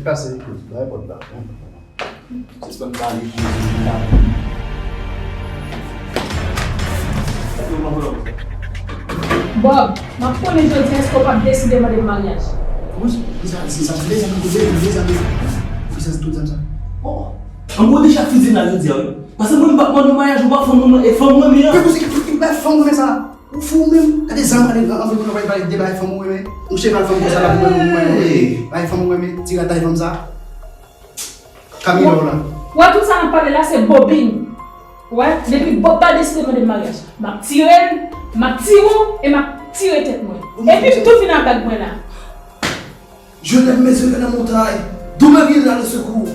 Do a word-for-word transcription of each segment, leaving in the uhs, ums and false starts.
Kase, bay pòt la. Sispann pale, poze, vin la. Bob, m ap konnen jodi a, èske w p ap deside mande m maryaj? Wi, se sa, se sa, se sa, se sa, se sa. An gwo deja fizye m la jodi a, wi. Paske mwen, m p ap mande w maryaj, ou pa fanm mwen, e fanm mwen, men an. Men poze ki, ki, ki bay fanm mwen sa? Ou fou menm? Gade zam gade anpil moun ap pale de bay fanm ou renmen. Yon cheval fanm konsa la pou mwen, mwen, mwen. Bay fanm ou renmen, ti ratay fanm sa. Kamilo la. Wè, tout sa n ap pale la se bobin. Wè, depi Bob pa deside mande m maryaj, m ap tire l, m ap tire w e m ap tire tèt mwen. Epi m tou vin ak bag mwen la. Je lève mes yeux vers la montagne. D'où me viendra le secours?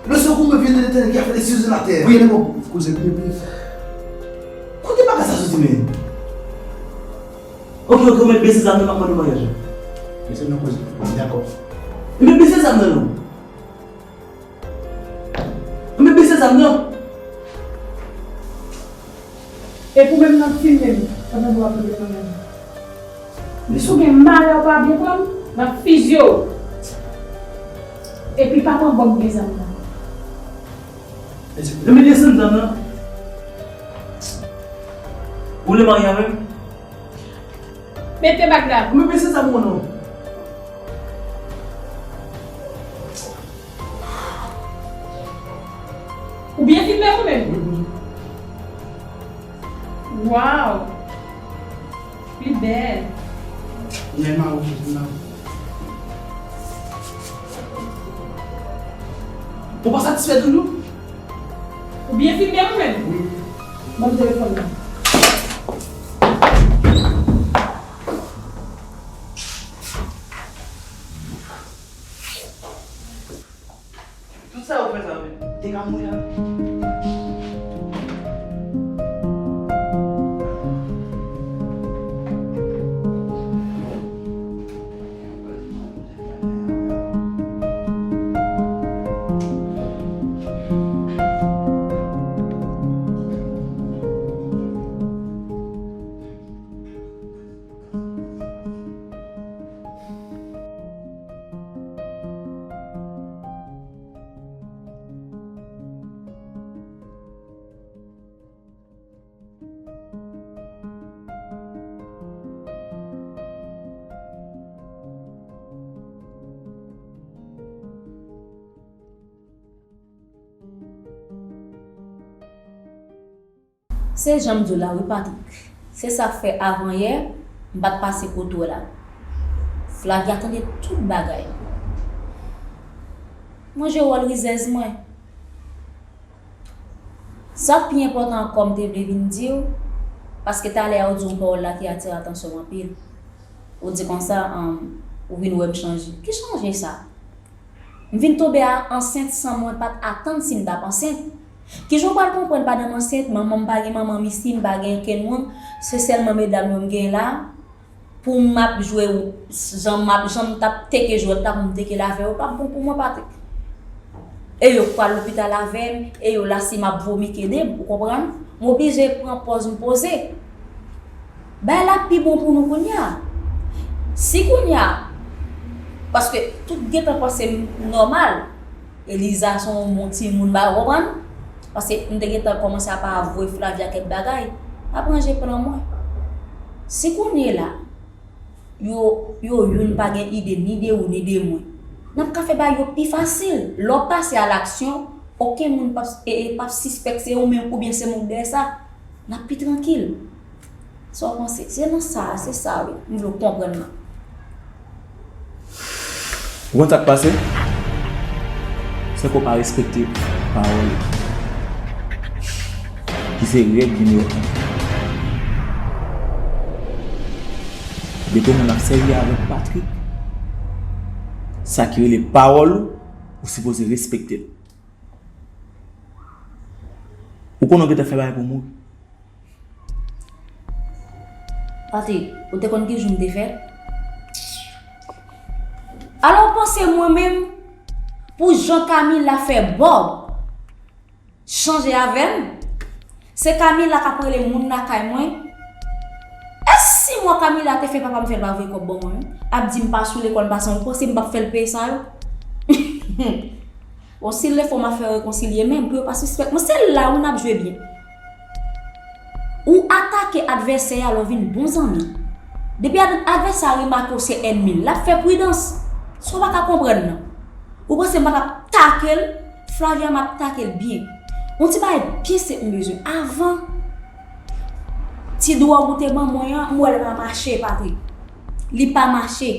Le secours me vient de l'Éternel qui a fait les cieux et la terre. Priye nan bon, kouzen, priye, priye. Kote bagay sa soti, men? Ok, ok, ou mèt bese zam nan, m ap mande maryaj la. Mesye, nou koze. Dakò. Ebyen, bese zam nan, non. Ebyen, bese zam nan. E pou menm nan filme m pandan nou ap mande maryaj la. Men si w gen malè w pa byen pran m, m ap fizye w. Epi pa pran bòm gen zam nan. Ebyen, desann zam nan. Ou vle marye avè m? Mete bag la. Mwen peze zam mwen non. Ou byen filme ou menm? Wi, wi. Waw. Li bèl. Ou pa satisfè toujou? Ou byen filme ou menm? Wi. Ban m telefòn nan. Tout sa yo fè sa menm. Te ka mouri avè. Se jan m di w la wi, Patrick. Se sa k fè avan yè, m pa t pase kote w la. Flavia tande tout bagay. Mwen jwe wòl rizèz mwen. Sa k pi enpòtan ankò m te vle vin di w, paske talè a ou di yon pawòl la ki atire atansyon m anpil. Ou di konsa, um, ou vin wè m chanje. Ki chanje sa? M vin tonbe a ansent san mwen pa t atann si m t ap ansent. Kijan w pral konprann pandan m ansent, manman m pa gen manman m isi, m pa gen okenn moun, se sèlman medam yo m gen la, pou m ap jwe jan m ap, jan m t ap teke jwèt la pou m teke l avè yo, p ap bon pou mwen, Patrick. E yo k pral lopital avè m, e yo la si m ap vomi k ede m, ou konprann? M oblije pran pòz m poze. Bagay la pi bon pou nou kounye a. Si kounye a, paske tout gentan panse m nòmal, Eliza se yon bon timoun, ba, ou konprann? Paske m te gentan kòmanse ap avwe Flavia kèk bagay, m ap ranje plan mwen. Si kounye la, yo, yo youn pa gen ide ni de ou ni de mwen, n ap ka fè bagay yo pi fasil. Lè w pase a laksyon, okenn moun p ap, e, e, p ap sispèk se ou menm oubyen se moun k dèyè sa. N ap pi trankil. Sa w panse? Se nan sa, se sa wi. M vle w konprann nan. Ou konn sa k pase? Se ke w pa respekte pawòl ou. Ki se règ nimewo en. Depi yon moun ap sèvi avèk Patrick, sa ki rele pawòl ou, ou sipoze respekte l. Ou konnen w gentan fè bagay pou mouri. Patrick, ou te konn ki jou m te fèt? Alò, w panse mwen menm, pou jan Camila fè Bob chanje avè m, se Camila k ap rele moun lakay mwen? Èske si mwen Camila te fè papa m fè l pa voye kòb ban mwen menm? Ap di m pa sou lekòl, m pa san, ou panse m p ap fè l peye sa yo? Bon, si l lè fò m ap fè rekonsilye menm, pou yo pa sispèk mwen, se la wi n ap jwe byen. Ou atake advèsè a lè w vin bon zanmi. Depi ad- advèsè a remake w se ènmi l, l ap fè pridans. Sa w pa ka konprann nan. Ou panse m pa t ap take l? Flavia, m ap take l byen. Yon ti bagay byen senp m bezwen. Avan, ti dwòg ou te ban mwen an, m wè l pa mache, Patrick. Li pa mache.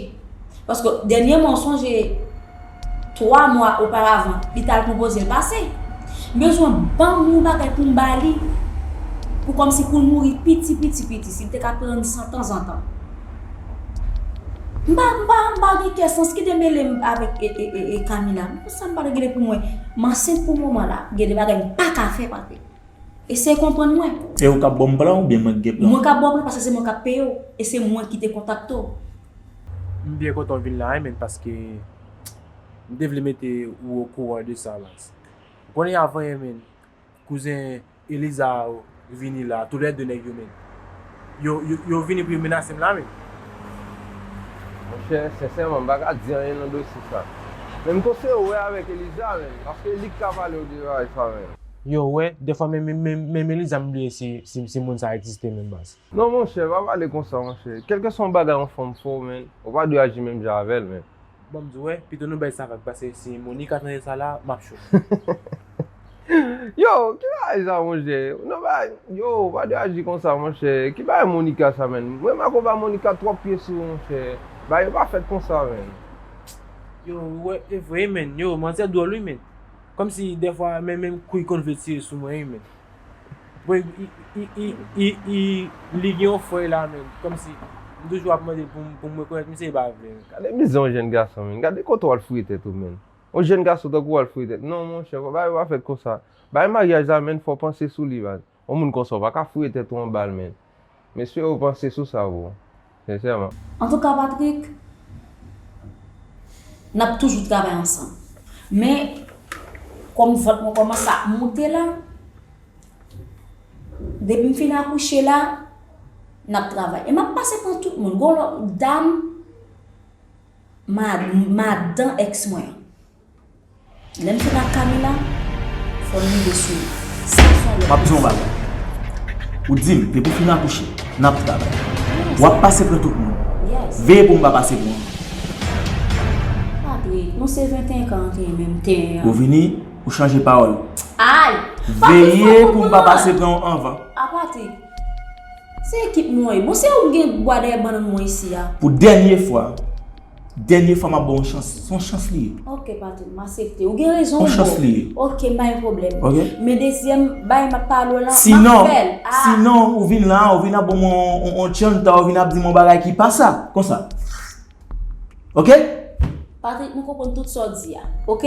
Paske dènyèman, w sonje, twa mwa oparavan, li t al pwopoze l pase. M bezwen ban m yon bagay pou m ba li, pou kòmsi pou l mouri piti, piti, piti, si l te ka pran san tanzantan. M pa, m pa, m pa gen kè sans ki te mele m avèk e, e, e, e Camila. Pou sa m pa regle pou mwen. M ansent pou moman la. Gen de bagay m pa ka fè, Patrick. Eseye konprann mwen. E ou k ap ban m plan oubyen mwen k gen plan? Mwen k ap ba w plan paske se mwen k ap peye w. E se mwen ki te kontakte w. M byen kontan w vin la, wi, men, paske m te vle mete ou okouran de sa, baz. Ou konnen avan yè, men, kouzen Eliza vini la, toulède nèg yo, men. Yo, yo, yo vini pou yo menase m la, men. Monchè, sensèman, m pa ka di anyen nan dosye sa. Men m konseye w wè avèk Eliza, men, paske li k ka pale w de bagay sa, men. Yo, wè, dèfwa menm, menm, menm, menm Eliza m bliye si, si, si moun sa egziste menm, baz. Non, monchè, pa pale konsa, monchè. Kèlkeswa yon bagay yon fanm fè w, men, ou pa dwe aji menm jan avè l, men. Bon, m di w, wè, pito nou bay sa vag, paske si Monica tande sa la, m ap cho. Yo, ki bagay sa, monchè? Non, ba, yo, pa dwe aji konsa, monchè. Ki bagay Monica sa, menm? Mwen, m akonpay Monica twòp pye sou, monchè. Bagay yo pa fèt konsa, menm. Yo, wè, e vre, menm. Yo, manzè dwòl, wi, menm. Kòmsi, dèfwa, menm, menm kou l konn vle tire sou mwen, wi, menm. Bon, i, i, i, i, i, li gen yon frè la, menm. Kòmsi, m toujou ap mande pou m, pou m rekonèt misye, li pa vle, menm. Gade mizè yon jèn gason, menm. Gade kote w al fouye tèt ou, menm. Yon jèn gason tankou w al fouye tèt. Non, monchè, bagay yo pa fèt konsa. Bagay maryaj la, menm, fò w panse sou li, baz. Yon moun konsa, w pa ka fouye tèt ou anba l, menm. Mesye yo panse sou sa, bro. Sensèman. Antouka, Patrick, n ap toujou travay ansanm. Men, kòm vant mwen kòmanse ap monte la, depi m fin akouche la, n ap travay. E m ap pase pran tout moun. Gon lòt dam, ma-, madan èks mwen an. Lè m fin ak Camila, fò n rive sou li. Sa se yon lòt. M ap di yon bagay. Ou di m, depi w fin akouche, n ap travay. W ap pase pran tout moun. Yes. Veye pou m pa pase pran. Patrick, nou se venteyenk an, an te menm ten an. Ou vini, ou chanje pawòl. Ay! Veye pou m pa pase pran w anvan. A Patrick, se ekip nou an ye. Bon, se ou k gen bwa dèyè bannann mwen isi a. Pou dènye fwa, Dènye fwa m ap ba w yon chans. Se yon chans li ye. Ok, Patrick, m aksepte. Ou gen rezon, yon chans li ye. Ok, m pa gen pwoblèm. Ok? Men dezyèm bagay m ap pale w lan, m ap fè l. Sinon, sinon, ou vin la, ou vin ap ban m yon, yon, yon tchanta, ou vin ap di m yon bagay ki pa sa. Konsa. Ok? Patrick, mwen konprann tout sa w di a. Ok?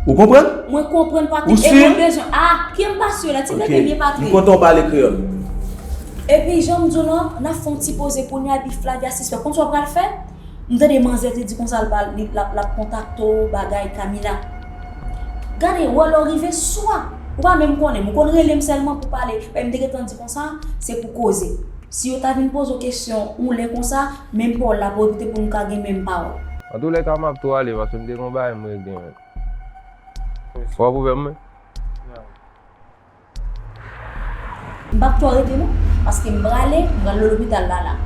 Ou konprann? Mwen konprann, Patrick, e mwen bezwen. Ah, pye m pa sou la, ti bebe byen, Patrick. M kontan w pale kreyòl. Epi, jan m di w lan, n ap fè yon ti poze kounye a, epi Flavia sispèk. Konn sa w pral fè? M tande manzè te di konsa l pral, li, l ap, l ap kontakte w, bagay Camila. Gade, wè lè w rive swa. Ou pa menm konnen, m konn rele m sèlman pou pale. Paske m te gentan di konsa, se pou koze. Si yo ta vin poze w kesyon, yon lè konsa, menm pawòl la pou repete pou nou ka gen menm pawòl. Antoulèka, m ap tou ale, paske m te gen yon bagay m regle, men. W ap ouvè m, men? M p ap twò rete non, paske m prale, m pral nan lopital la la.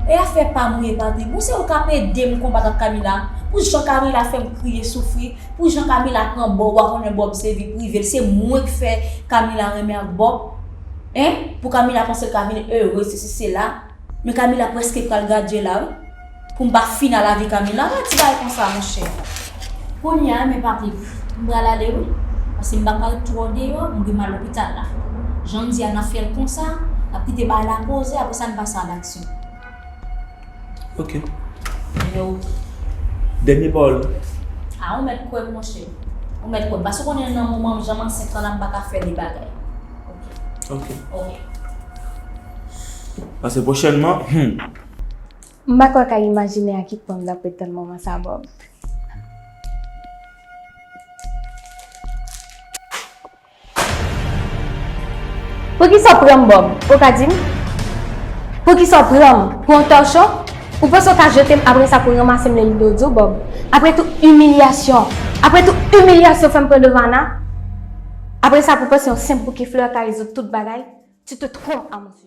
E afè pa m wi, Patrick, bon se ou k ap ede m konbat ak Camila, pou jan Camila fè m kriye soufri, pou jan Camila pran Bob, ou pa konnen Bob se vi prive l, se mwen k fè Camila renmen ak Bob, en, pou Camila panse l ka vin ere, sesi sela. Men Camila prèske pral gradye la wi. Pou m pa fini a lavi Camila, pa di bagay konsa monchè. Kounye a, men Patrick, m pral ale wi. Paske m pa ka ret twò deyò, m gen mal lopital la. Jan m di a, n ap fè l konsa, n ap kite bagay la poze, apre sa n pase a laksyon. Ok. Ebyen ok. Dènye pawòl. A, ou mèt kwè m monchè. Ou mèt kwè m. Paske ou konnen nan moman jan m ansent lan la, m pa ka fè de bagay. Ok. Ok. Ok. Paske pwochènman, hmm. M pa kwè w ka imajine a ki pwen m t ap ret tann moman sa, Bob. Poukisa w pran m, Bob? Ou ka di m? Poukisa w pran m pou yon tòchon? Ou panse w ka jete m apre sa pou w ranmase m lè m te w di w, Bob? Apre tout imilyasyon, Apre tout imilyasyon w fè m pran devan Ana, apre sa pou w panse yon senp bouke flè ka rezoud tout bagay, tu te trompes à mon sujet.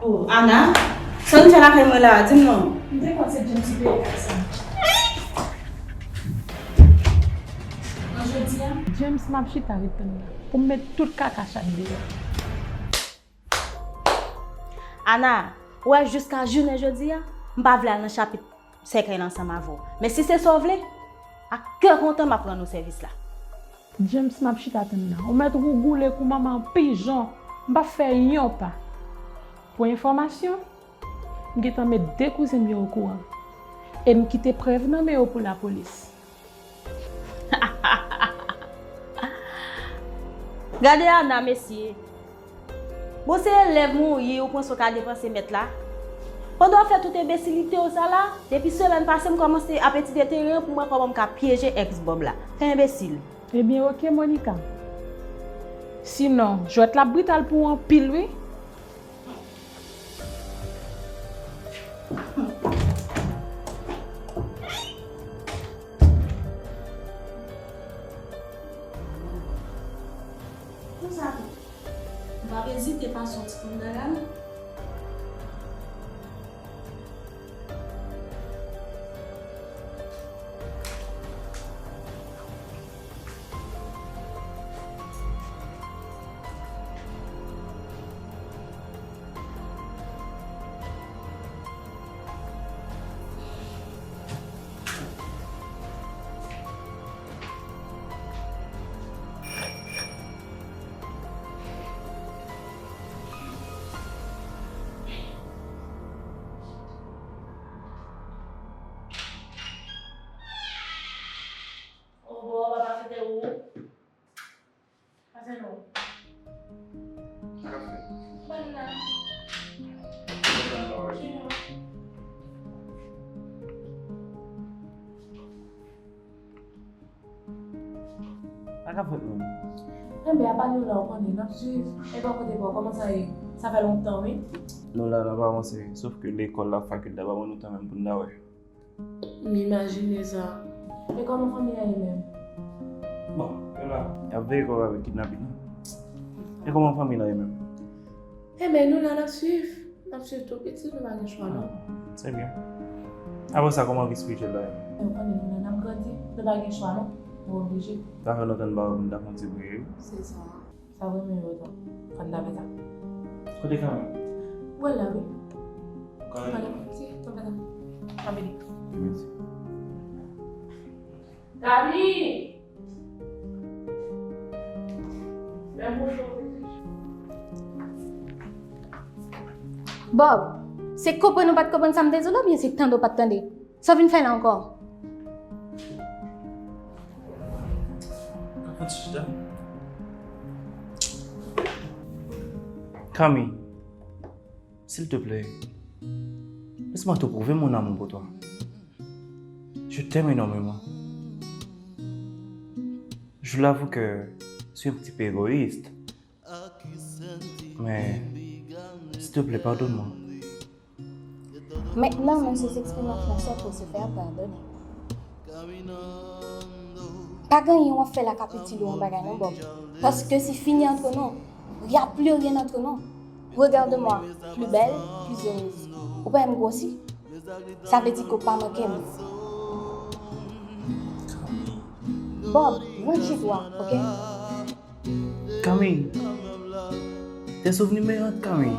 Oh, Ana, sa w vin fè lakay mwen la a? Di m non. M te kwè se James ki peye kay sa. An jodi a? James, m ap chita ret tann la pou m met tout kaka chat deyò. Ana, ou wè jiska jounen jodi a, m pa vle al nan chapit sèkèy la ansanm avè w. Men si se sa w vle, ak kè kontan m ap rann ou sèvis la. James, m ap chita tann nan. Ou mèt wougoule kou manman pijon. M p ap fè yon pa. Pou enfòmasyon, m gentan met de kouzen m yo okouran. E m kite prèv nan men yo pou lapolis. Gade Ana, mesye. Bon, se elèv mwen ou ye, ou panse w ka depanse mèt la? Pandan w ap fè tout enbesilite w sa la, depi semèn pase m kòmanse ap etidye teren an pou m wè kòman m ka pyeje ex Bob la. Fè enbesil. Ebyen, oke, Monica. Sinon, jwèt la ap brital pou w anpil, wi. Konsa tou, m p ap ezite pase yon ti konn nan la non. Oh, Bob, papa fete ou. Sa fè non. Sa k ap fèt? Mwen la. Mwen la, wi. Sa k ap fèt menm? Enben, apa nou la, ou konnen, n ap swiv. E bò kote pa w, kòman sa ye? Sa fè lontan, wi. Nou la, n ap avanse, sòf ke lekòl la, fakilte a pa ban nou tan menm pou n ta wè. M imajine sa. E kòman fanmi an ye menm? Bon, yo la. Y ap veye kò yo avèk kidnapin nan. E kòman fanmi lan ye menm? Enben, nou la, n ap swiv. N ap swiv tou piti, nou pa gen chwa, non. Ah, se byen. Apre sa, kòman vi espirityèl la ye? Ou konnen, nou la, n ap grandi. Nou pa gen chwa, non. Nou oblije. Sa fè lontan n pa wè pou n ta fè yon ti priye, wi. Se sa. Sa vre, men yo tan. Fò n ta fè sa. Kote Kami? Ou wè l la, wi. Ou ka rele l. Si, n ap fè sa. N ap ede. Ok, mèsi. Kami! Fè bouch ou, pitit. Bob, se konprann ou pa t konprann sa m te di w la, oubyen se tande w pa t tande? Sa w vin fè la ankò? Pran ti chita. Kami, s'il te plaît, laisse-moi te prouver mon amour pour toi. Je t'aime énormément. Je l'avoue que je suis un petit peu égoïste. Mais, s'il te plaît, pardonne-moi. Maintenant, même si j'exprime ma pensée pour se faire pardonner. Pa gen anyen w ap fè la k ap itil ou yon bagay non, Bob. Paske se fini entre nous. Il y a plus rien entre nous. Regarde-moi, plus belle, plus heureuse. Ou pa wè m gwosi? Sa vle di ke w pa manke m. Bob, Mwen chitwa, oke? Camille, tes souvenirs me hantent, Camille.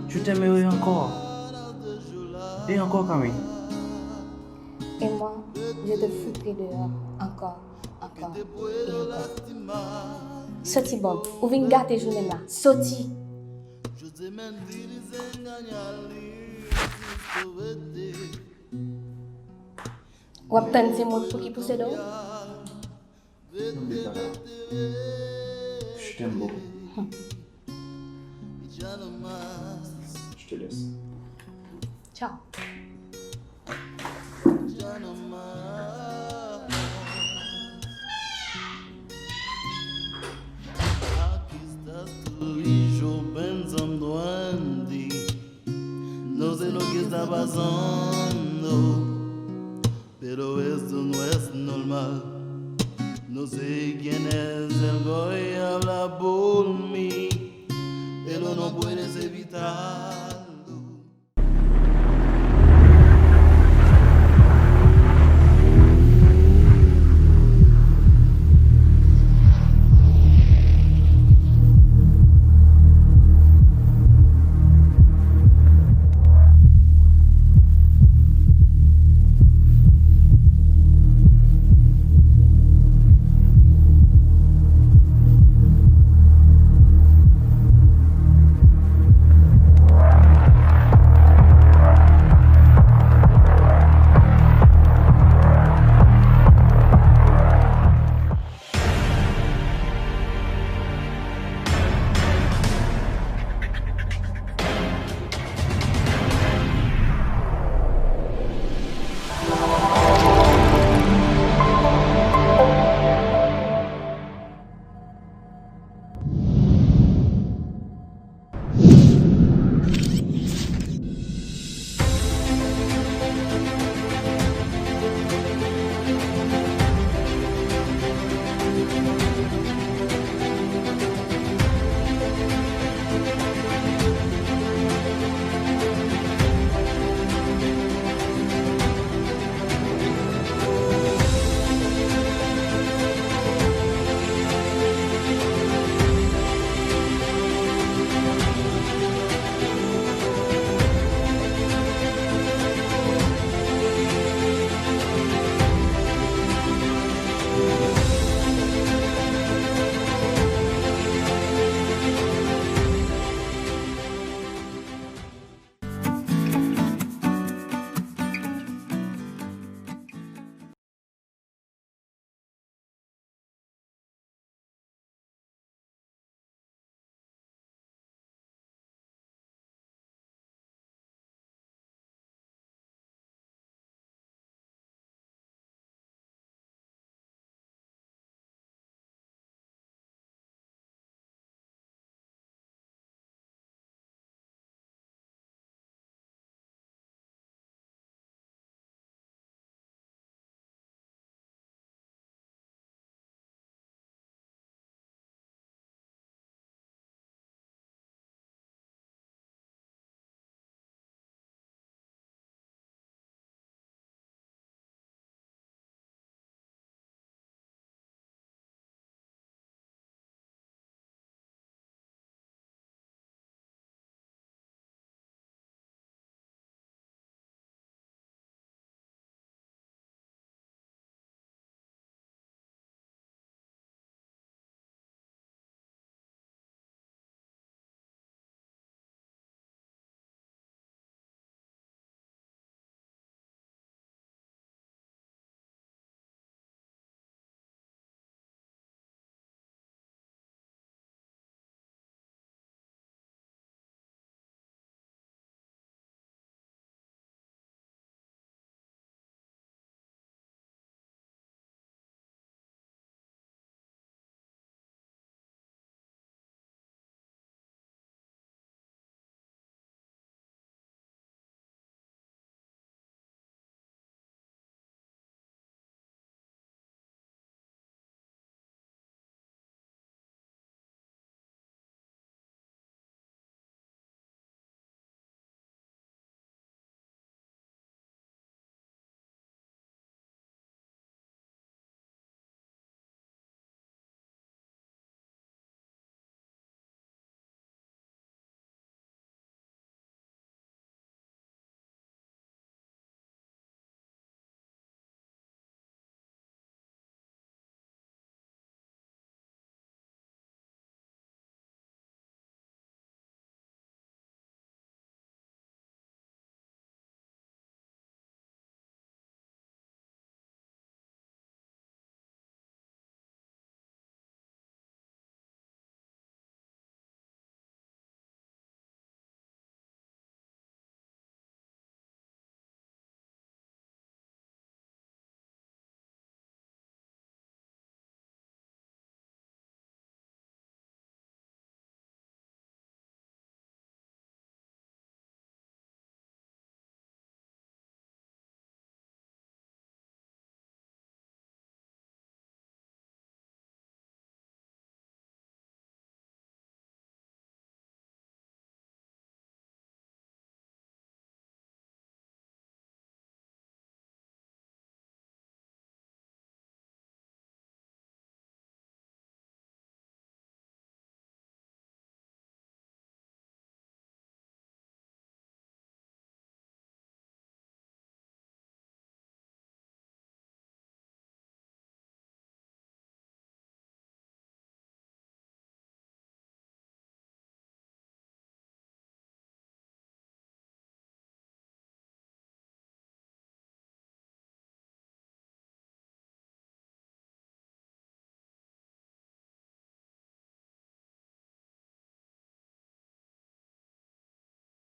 Je t'aimerai encore. Et encore, Camille. Et moi, je te foutrai dehors encore, encore et encore. Soti, Bob, ou vin gate jounen m la. Soti. W ap tann se mwen pou ki pouse do w? Non, Big Dada. Je t'aime beaucoup. Je te laisse. Ciao. Nos es lo que está pasando, pero esto no es normal. No sé quién es el boy